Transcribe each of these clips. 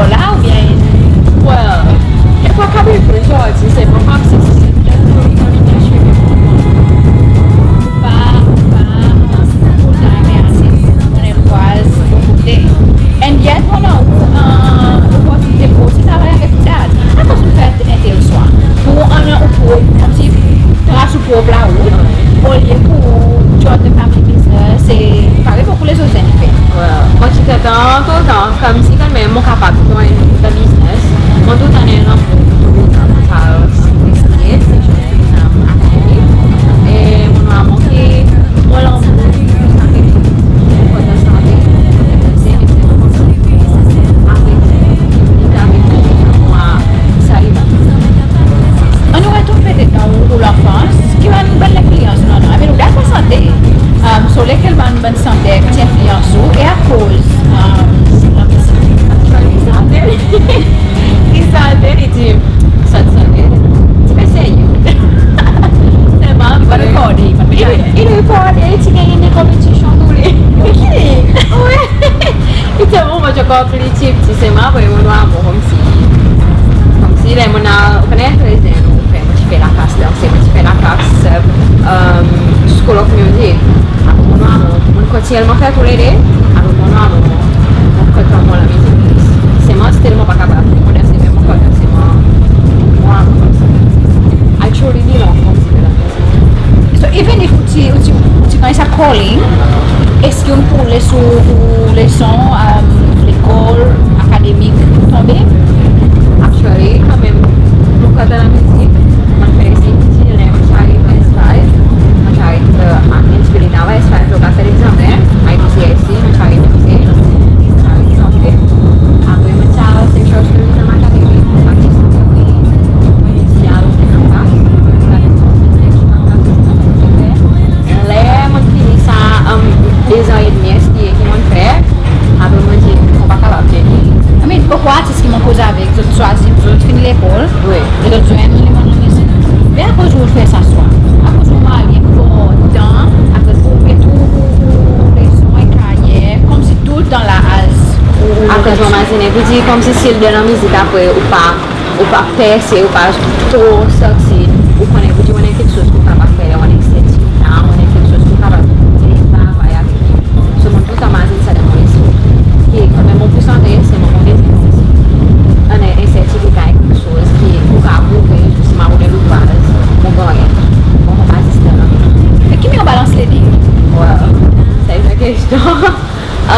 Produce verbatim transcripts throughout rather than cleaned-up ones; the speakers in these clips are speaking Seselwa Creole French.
bor la oubyen? Well, kekfwa Kabir Blues ou dir se bon, konmsi si pa, pa, full time artist, mon annan kote. And yet mon annan, euh, loportinite pour osi travay avek dad. Akoz ou fer en tel swa? Pour annan, ou pour, konmsi, tras ou prop larout, olye pour join the family business, e parey bokou lezot zenn i fer. Well, mon ti kontan toultan, konmsi kanmenm mon kapab join the business. Mon toultan annan lanmour pour tourizm, sa, tourizm, e mon lanmour pour sante, apre, sa i Annou retourn petet dan ou, ou lanfans, ki bann, bann lenfliyans ou annan? I mean, ou dakor sante, um, so lekel bann, bann santer ki ti enfliyans ou, e akoz, um, lanfans? Ki sante, i dir, sa sante, ti pe serye. Selman, i rekorde, i, i rekorde, ti ganny konpetisyon tou le. Wi. I ti bon, mon ti ankor pli pti, selman apre mon annan lanmour konmsi, konmsi ler mon al, ou konnen, tre zenn, ou fer, mon ti fer lakas danse, mon ti fer lakas, euh, School of Music. Apre mon annan lanmour, mon kontinyelman fer tou le de, apre mon annan lanmour, mon kontan mon lanmizik plis. Selman still mon pa kapab, mon danse, me mon kontan, selman mon annan lanmour konmsi. I truly belong konmsi dan lanmizik. So, even if ou ti, ou ti, ou ti ganny sa calling, eski ou pour les ou, ou leson, um, lekol, akademik, tonbe? Actually, kanmenm, mon kontan lanmizik, mon fer sa pti ler mon ti ariv S five, mon ti ariv, euh, an, en pti pe letan, S five, zot ti fer legzanmen, I G C S E, mon ti ariv S five, mon ti ariv sante. Apre, mon ti al Seychelles Tourism Academy, mon ti al Ler mon fini sa, um, de zan edmi S T A ki mon fer, apre mon dir, mon pa kapab, Jenny. I mean, bokou artis ki mon koz avek, zot swazir, zot fini lekol, wi, e zot zwenn lemonn lanmizik. Me akoz ou fer sa swa? Akoz ou marye pour dan, akoz ou met ou, ou, ou leson e karyer, konmsi toultan la as ou, ou... Akoz mon mazinen, pour dir konmsi si dan lanmizik apre ou pa ou pa perse, ou pa tro sorti, ou konnen, ou dir ou annan keksoz ki ou kapab fer, ou annan senti, ou annan keksoz ki ou kapab travay avek.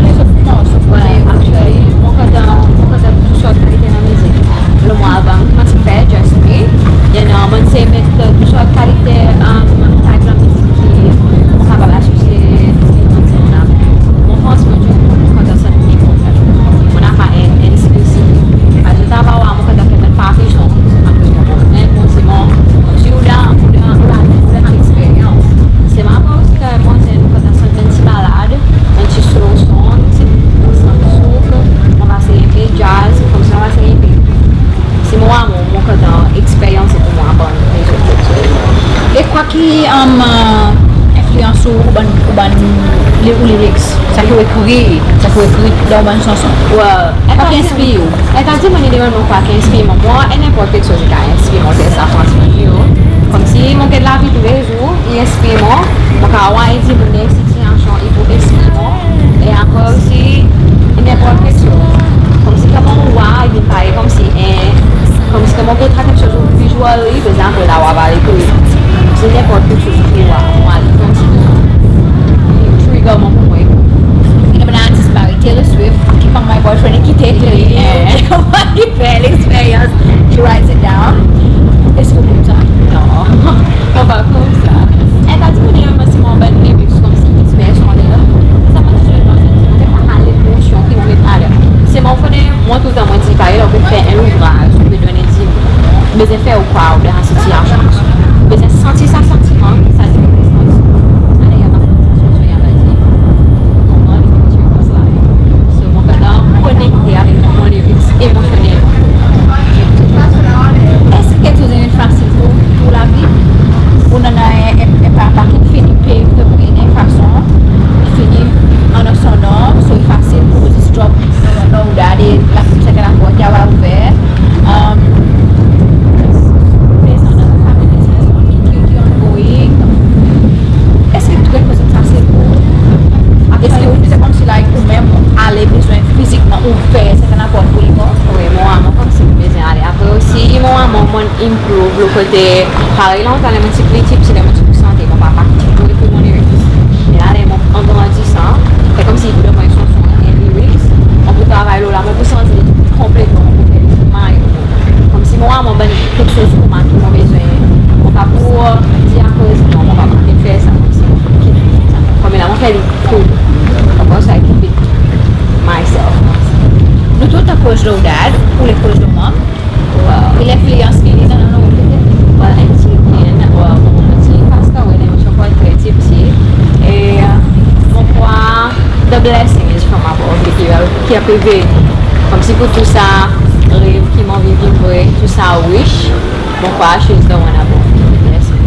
donn zot tou morso. Well, actually, mon kontan, mon kontan tou sort kalite dan mizik. Lo mon album ki mon ti fer, Just Me, you know, mon ti met tou sort kalite, um, type dan mizik ki mon kapab asosye. Mon fransman, mon kontan sa. Mon napa en, en stil. Akoz zot ava war mon kontan fer bann parti son. Akoz mon kontan, mon ti mon, mon ti ou dan, ou dan, ou dan, ou dan eksperyans. Se mon apre osi kan mon zenn, mon kontan fer bann ti balad, bann ti slow song, ti, ti souk, mon ava sey en pe jazz, konmsi mon ava sey en pe. Si mon war mon, mon kontan eksperyans e pou mon aprann lezot keksoz. E kwa ki, um, enfliyans ou, ou bann, ou bann, li, ou lyrics, sa ki ou ekrir, sa ki ou ekrir dan ou bann sanson? Well, kwa ki enspir ou? Letan dir mon, i demann mwan kwa ki enspir mwan. Mwan, e nenport keksoz i kapab enspir mwan, se sa fransman, you know. Konmsi mon get lavi toulezour, i enspir mwan. Mon kapab war en dimoun dan en sityasyon, i pou enspir mwan. E apre osi, i nenport keksoz. Konmsi konman ou war, i vin parey konmsi en, konmsi konman ou pe trak keksoz ou visually, bezwen apre la ou ava lekrir. Si nenport keksoz ou war, ou war li konmsi trigger mwan pou mwan. Mwan, mon artis mari Taylor Swift, ki konman boyfriend i kit li. Eh. Konman i fer leksperyans, he writes it down. Eski ou konmsa? Non. Mon pa konmsa. E ta dir mwan, mwan si mon bann lyrics konmsi inspirasyon la. Sa pa ti zot panse, mon pa al emosyon ki mon met ladan. Se mon konnen, mwan toultan mon dir parey, ou pe fer en louvraz, ou pe donn en dimoun, ou bezwen fer ou krwar ou dan sa sityasyon. Ou bezwen santi sa santiman, sa dimoun pe santi. Sa dayè, mon pa santi, mon pa dir. Konpran? So, mon kontan konekte avek mon lyrics emosyonnelman. Eski keksoz in fasil pour, pour lavi? Ou annan en, en, en papa ki fini pey pour en fason, fini annan son non, so i fasil pour zis drop non, non, ou dan lavi, sa ki la port i ava ouver. Um, prezan dan ou fanmir, ki, ki ongoing. Eski tou keksoz fasil pour ou? Eski ou, se konmsi, like, ou menm ale bezwen fizikman ou fer sa ki la port pour li? Wi, mwan, mwan konmsi bezwen ale. Apre osi, mwan, mwan, mwan improve lo kote, parey lontan, ler mon ti pli pti, ler mon ti pou sante, mon papa ki ti pou ekrir mon lyrics. E la, ler mon an grandisan, se konmsi i pou donn mwan en sanson, en lyrics, mon pou travay lo la, mon pou santi konpletman, mon pou fer li mwan. Konmsi mwan, mwan bann keksoz pour mwan ki mon bezwen. Mon pa pou dir akoz non, mon pa pou fer sa, konmsi. Konmela mon fer li cool. Konpran sa, keep it myself. Nou toultan koz lo dad, ou le koz lo manm. Wow. E lenfliyans ki li annan lo ou? Well, en pti, en, well, mon ti pass away ler mon ti ankor tre pti. E, mon krwar the blessing is from above, ki, ki pe vini. Konmsi pour tou sa rev ki mon anvi vin vre, tou sa wish, mon krwar she's the one above. Blessing.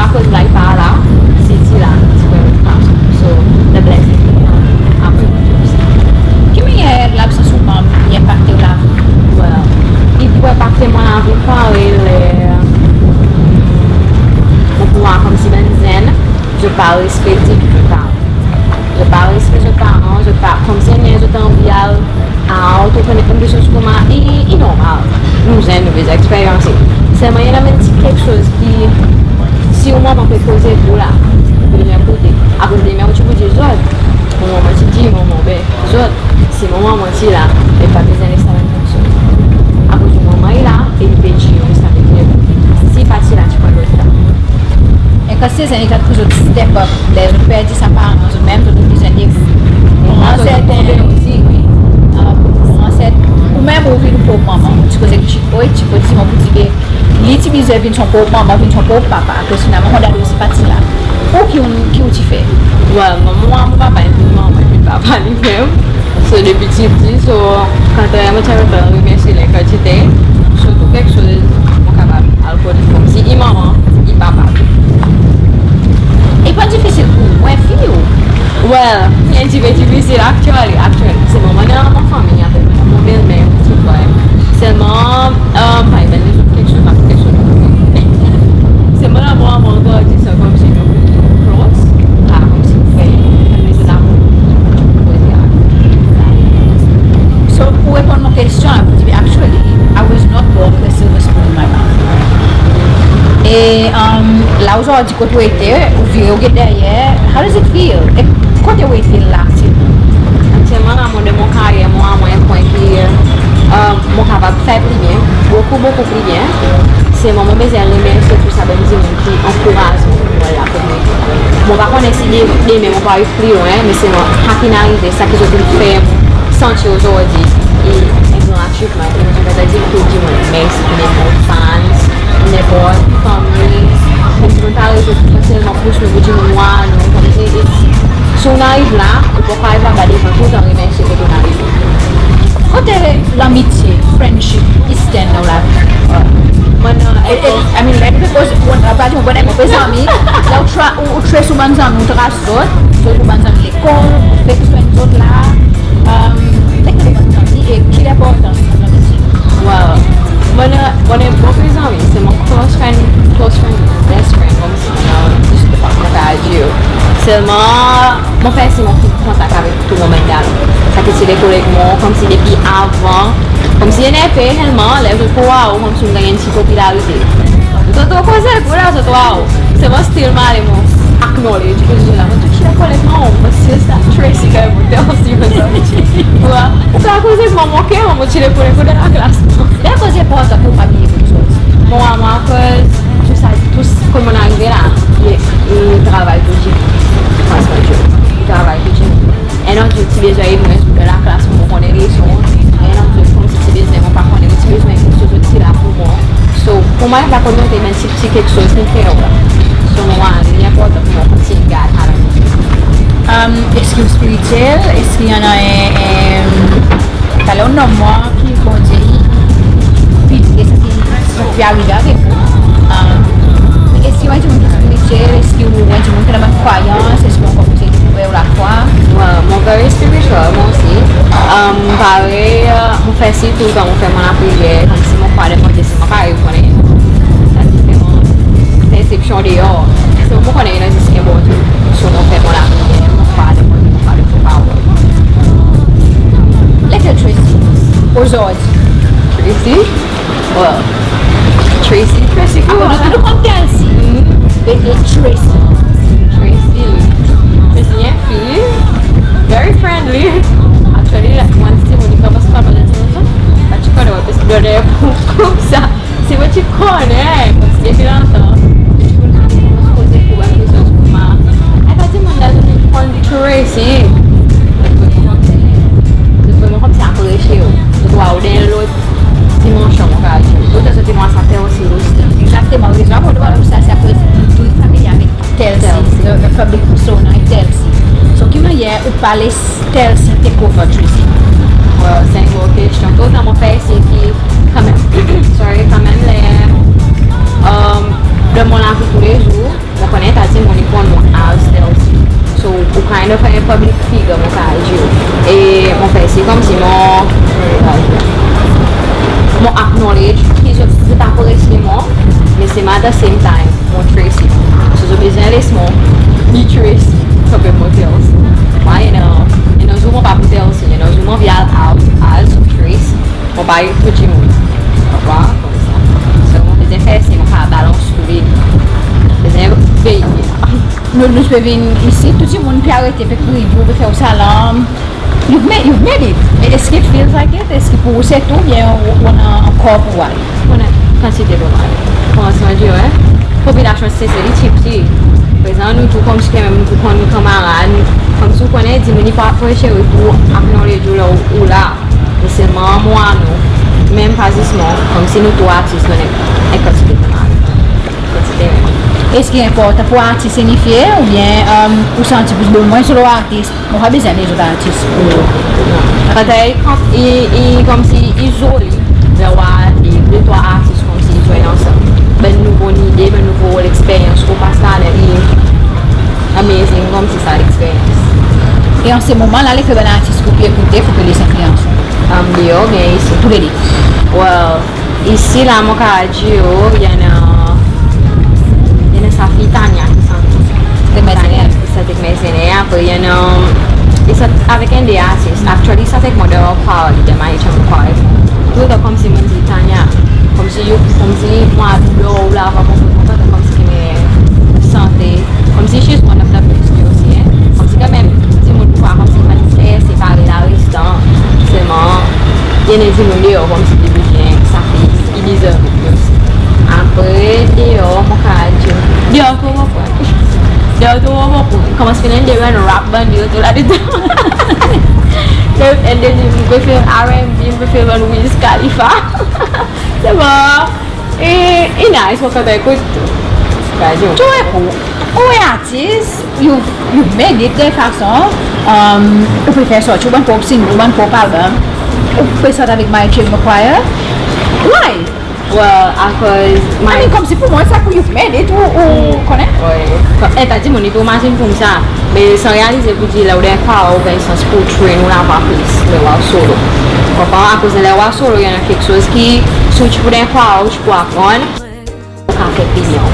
Akoz la i pa la, se ti la, ti pe pa. So, the blessing. Apre, ki mannyer labsans ou manm i enpakte ou lavi? Well, i pou enpakte mon lavi parey ler mon pou war konmsi bann zenn, zot pa respekte zot paran. Zot pa respekte zot paran, zot pa Konn keksoz konman i, i normal. Nou zenn, nou bezwen eksperyanse. Selman i annan bann ti keksoz ki, si ou manman pe koze ek ou la, ou bezwen ekoute. Akoz demen ou ti pou dir zot, mon manman ti dir, mon manman, ben, zot, si mon manman ti la, i pa bezwen les sa bann keksoz. Akoz mon manman i la, e i pe dir, ou sa bezwen. Si i pa ti la, ti pou lot la. E kan se zenn, i tan pour zot step up. Ler zot perdi sa paran, zot menm, zot bezwen debout. Mon ansèt, mon ansèt, ou menm ou vin ou prop manman. Ou ti koz ek Chiko, e Chiko ti dir mon pou dir, be, li ti bezwen vin son prop manman, vin son prop papa. Akoz finalman, mon dadi osi pa ti la. Ou ki ou, ki ou ti fer? Well, mon, mon papa, li vin manman, li vin papa li menm. So, depi pti, pti, so, kan mon ti anvi remersye li kantite, so, tou keksoz mon kapab al kot li konmsi i manman, i papa. I pa difisil pour ou, ou en fi ou? Well, i en pti pe difisil, actually, actually. Se mon, mon, mon fanmir, ape, mon belmer, pti frer. Selman, um, pa egal lezot keksoz, pa keksoz. Se mon, mon, mon, mon, mon, konmsi nou close, a, konmsi nou frer, nou la pou koze a. So, pour reponn mon kestyon la, pour dir, actually, I was not born with a silver spoon in my mouth. E, um, la ozordi kot ou ete, ou vire ou get deryer, how does it feel? E kote ou ete la aktyelman? Aktyelman la, mon dan mon karyer, mon, mon en pwen ki, um, mon kapab fer pli byen, bokou, bokou pli byen. Se mon, mon bezwen remersye tou sa bann dimoun ki ankouraz mwan pour mwan la. Mon pa konnen si de, demen mon pou ariv pli lwen, me selman sa ki'n arive, sa ki zot in fer mwan santi ozordi, i en gran achievement. E mon ti kontan dir tou dimoun mersi, ki nenport fans, nenport fanmir, ki dimoun parey zot, selman pour nou, pour dimoun war nou, konmsi, si ou'n ariv la, ou pa pou ariv laba devan, toultan remersye kot ou'n arive. Kote lanmitye, friendship, i stand dan ou lavi? Mwan, e, e, I mean, ler nou pe koz, bon, pa dir, bon, mon pe zanmi, ler ou tra-, ou, ou trace ou bann zanmi, ou trace zot, zot ou bann zanmi lekol, ou fek swen zot la, um, lekel bann zanmi, e ki lenportans dan lanmitye? Wow. Mwan, mwan, bon, pe zanmi, se mon close friend, close friend, best friend, konmsi, um, zis pou pa, mon pa dir. Selman, mon fer si mon kontak avek tou mon bann dam. Sa ki ti lekol ek mwan, konmsi depi avan. Konmsi i en pe selman, ler zot pou war ou, konmsi ou'n ganny en pti popilarite. Zot tro koze ek ou la, zot war ou. Se mon stil, mon ale mon acknowledge. Ki zot la, mon tou ti lekol ek mwan, mon stil sa, Tracy, kan mon te ansi, mon sa. Ou pa koze ek mwan, mon, ok, mon ti lekol ek ou dan laklas. Ler koze pour ou, pa bliye keksoz. Mon, mwan, akoz tou sa, tou sa, konman mon arive la, i, i travay tou dimoun. Fransman, i travay tou dimoun. Enn an, zot ti bezwen ed mwan, zot dan laklas, mon konnen leson. Enn an, zot konmsi ti bezwen, mon pa konnen, zot ti bezwen keksoz, zot ti la pour mwan. So, pour mwan, la kominote, menm si pti keksoz, nou fer la. So, mon, mwan, li enportan pour mwan kontinyen gard sa la. Um, eski ou spirityel? Eski i annan en, en, Talè ou nonm mwan ki Bondye i, i, i, i, sa ki, sa ki arive avek ou. Um, eski ou en dimoun ki spirityel? Eski ou en dimoun ki annan bann krwayans? Eski ou ankor pou dekouver ou lafwa? Well, mon very spiritual, mwan osi. Um, parey, uh, mon fer sirtou kan mon fer mon lapriyer, konmsi mon krwar dan Bondye, si mon pa ariv, mon konnen la diferan persepsyon deor. So, mon konnen i annan zis en Bondye. So, mon fer mon lapriyer, mon krwar dan Bondye, mon krwar dan son pawol. Lekel Tracy? Ozordi. Tracy? Well, Tracy, Tracy ki ou? Akoz nou tou nou konn Telsi. Mm. E, e Tracy. Tracy. Tracy, en fi very friendly. Actually, like, mwan, si mon i konmans konn, pa ti konnen, pa ti konnen, pa ti konnen, konmsa. Si mon ti konnen, konmsi depi lontan, mon ti konn koze pour bann keksoz konman. Ay, pa dimoun la, zot konn Tracy. Zot vreman konmsi apresye ou. Zot war ou dan en lot dimansyon, mon kapab dir. Zot, zot i war sa fer osi, osi. Egzakteman, rezon pour sa, se akoz tou fanmilye avek Telsi, Telsi. The, the public persona i Telsi. So, ki mannyer ou pa les Telsi take over Tracy? Well, se en gro kestyon. Toultan mon fer sir ki, kanmenm, sorry, kanmenm ler, um, dan mon lavi toulezour, mon konnen ta dimoun i konn mwan as Telsi. So, ou kind of en public figure, mon kapab dir. E mon fer sir konmsi mon, mon acknowledge ki zot, zot apresye mwan, me selman at the same time, mon Tracy. So, zot bezwen les mwan be Tracy, konman mon Telsi. Mwan, i annan, i annan zour mon pa pou Telsi, i annan zour mon anvi al out as Tracy. Ay, tou dimoun. Konpran? Konmsa. So, mon bezwen fer sa, mon pa balans tou li. Bezwen veye. Nou, nou pe vin isi, tou dimoun pe arete, pe kriye, pe fer ou salam. You've made, you've made it. Eski it feels like it? Eski pour ou se tou, oubyen ou, ou annan ankor pour ou al? Ou annan kantite pour al. Konman mon dir, wi. Popilasyon Sesel i pti. Prezan nou tou konmsi kanmenm nou tou konn kanmarad, konmsi ou konnen dimoun i pou apresye ou, i pou acknowledge ou la ou, ou la. Me selman mwan nou, menm pa zis mwan, konmsi nou tou artis, nou annan en kantite kanmarad. Eski i enportan pour artis inifye oubyen, e, ou santi plis bon, mwan solo artis, mon pa bezwen lezot artis? Non. Kan i, kan i, i, konmsi i zoli ler ou war de, de trwa artis konmsi i zwenn ansanm. Bann nouvo lide, bann nouvo leksperyans, ou pas ladan, i amazing konmsi sa leksperyans. E an se moman la, lekel bann artis ou pe ekoute, ou pe les enfliyans? Am, deor oubyen isi? Toulede. Well, isi la, mon kapab dir ou, i annan, i annan sa fi Tanya ki sant. Sa tek Mercenaire. Sa tek Mercenaire. Apre i annan, i sant avek en de artis. Actually, sa tek mwan dan Crown, dan Marie Chambers Crown. Toultan konmsi mon dir Tanya, konmsi you, konmsi mwan, ou la, ou konpran, konpran, konmsi ki me sante. Konmsi she's one of the best osi, en. Konmsi kanmenm, dimoun pou krwar konmsi i pa fer, se pa larestan. Selman, i annan dimoun deor konmsi ki bezwen sa fi, i deserve it osi. Apre, deor, mon kapab dir, deor tou mon pran. Deor tou mon pran. Konmsi fini de bann rap bann deor tou la dedan. Le, e, de, mon prefer R and B, mon prefer bann Wiz Khalifa. Se bon. E, e nice, mon kontan ekout. Tou ekout, ou en artis, you've, you've made it de fason, um, ou pe fer sorti ou bann prop single, ou bann prop album, ou pe sort avek Marie Chambers Choir. Why? Well, akoz I mean, konmsi pour mwan sa pour you've made it, ou, ou konnen? Wi. Konm, e, ta dimoun i tou mazin pour mwan sa. Me san realize pour dir la ou dan en choir, ou ganny sans pour train ou lavan plis ler ou solo. Konpran? Akoz ler ou solo, i annan keksoz ki, si ou ti pou dan en choir, ou ti pou aprann, ou kapab fer pli byen.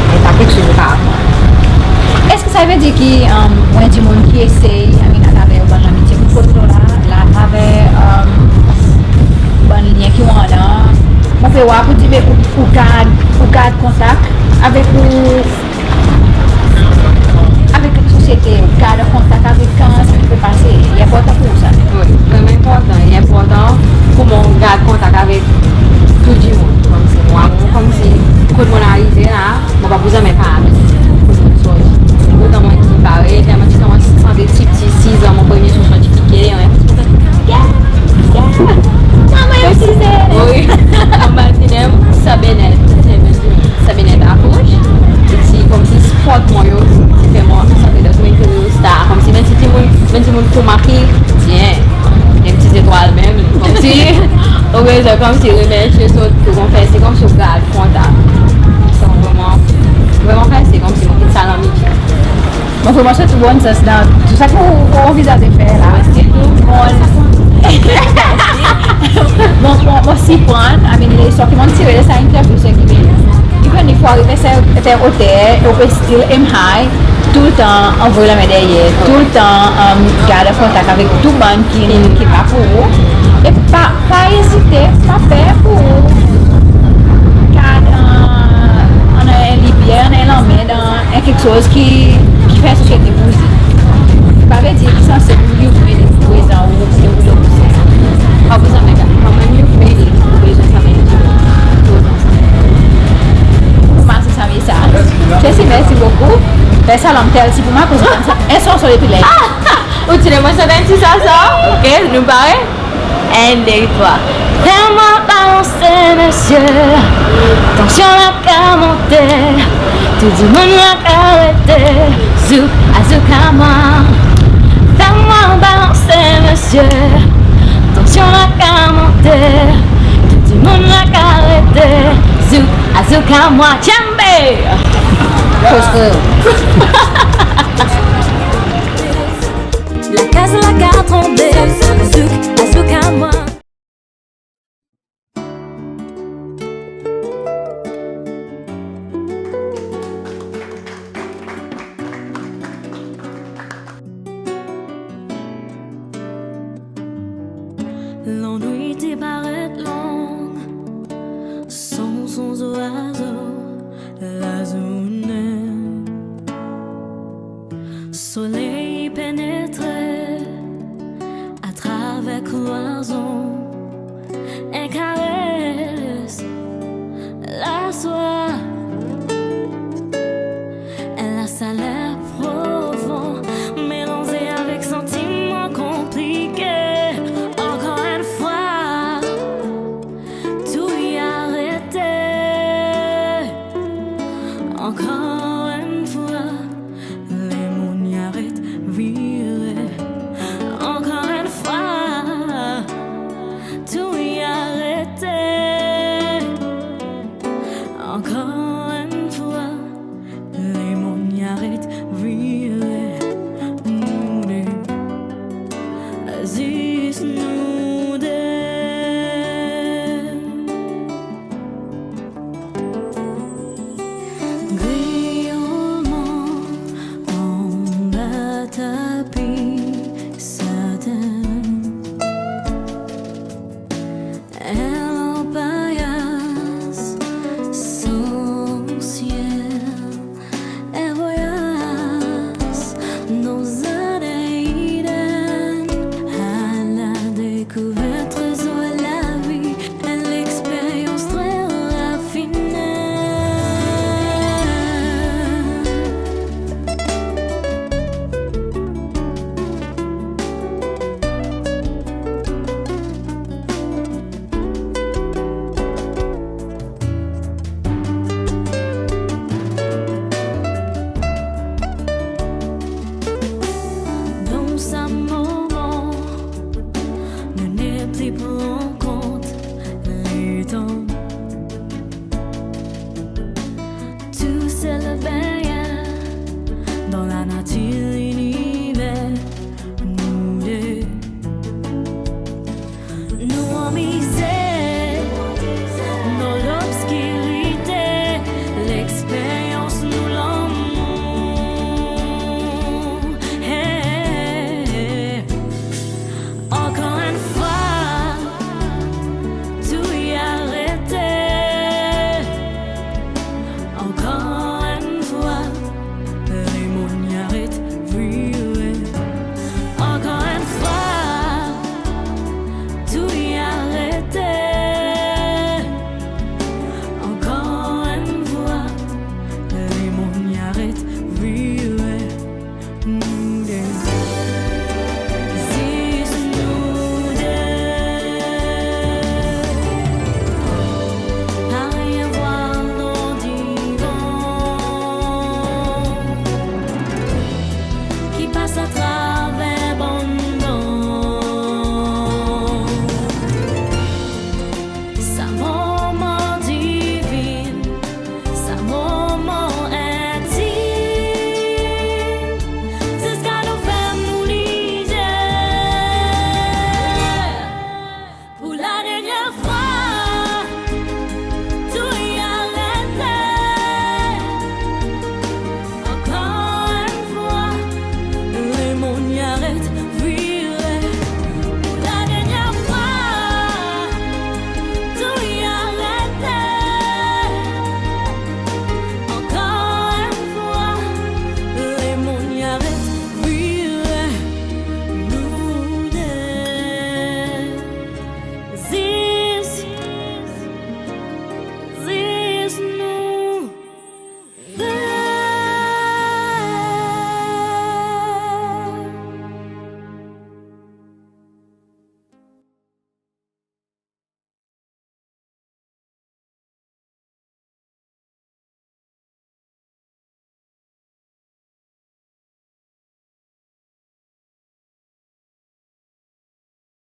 E pa keksoz ou kapab aprann. Eski sa i vedir ki, um, ou en dimoun ki esey, I mean, atraver bann lanmitye pour koz lo la, la atraver, um, bann lyen ki ou annan, mon pe war pour dir, me ou, ou gard, ou gard kontak avek ou, avek sosyete, ou gard kontak avek, e, sa ki pe pase, i enportan pour ou sa? Wi, vreman enportan. I enportan pour mwan gard kontak avek tou dimoun. Konmsi mwan, konmsi kot mon arive la, mon pa pou zanmen pa arive. Otan mon ti parey, letan mon ti konmans sante, ti, ti sizan, mon premye son sorti, Kike, i annan, Mama, yo, Kike. Wi. Mon pa ti menm sa benet, ti menm sa benet apros. E ti konmsi spot mwan yo ti fer mwan sante dan menm ki star. Konmsi menm ti dimoun, menm ti dimoun konmsi, ti, en, menm ti zetwal menm. Konmsi, ou bezwen konmsi remersye zot, pour konmsi, konmsi ou gard kontak. Sa vreman, vreman fer, se konmsi mon kit sa lanmitye. Mon vreman swet ou bonn sans dan tou sa ki ou anvizaze fer la. Mersi tou. Bon. Mon, mon, mon siprann, I mean, leson ki mon tire de sa entervyou, se ki, even if ou arive sa, sa oter, ou pe still aim high, toultan anvoy lanmen deryer, toultan, um, gard kontak avek tou bann ki, ki la pour ou. E pa, pa ezite, pa per pour ou gard, e, annan en lipye, annan en lanmen dan en keksoz ki, ki fer sosyete bouze. Pa vedir ki sanse pour you've made it, prezan ou, ou, ou, ou. Pa bezwen, me kanmenm you've made it, ou bezwen sa menm dimoun. Ou mars sa mesaz. Chelsea, mersi bokou. Fer salam, tel si pour mwan, akoz en son, son depi ler. Ou ti le mwan sa dan ti sa sa. Ok, nou pare? En, de, trwa. Fer mwan balanse, mesye. Tansyon la ka monte. Tou dimoun la ka rete. Zouk, a zouk a mwan. Fer mwan balanse, mesye. Tansyon la ka monte. Tou dimoun la ka rete. Zouk, a zouk a mwan. Djembe! Koz kreol. Lakaz la ka tranble, zouk, a zouk a mwan. Lannwit i paret long, son, son zwazo, lazournen. Soley i penetre atraver klwazon, en kares laswa, en lasaler profon, melanze avek santiman konplike. Ankor enn fwa, tou i arete. Ankor enn fwa, lemonn i aret vire. Ankor enn fwa, tou i arete. Ankor enn fwa, lemonn i aret vire. Nou de, zis nou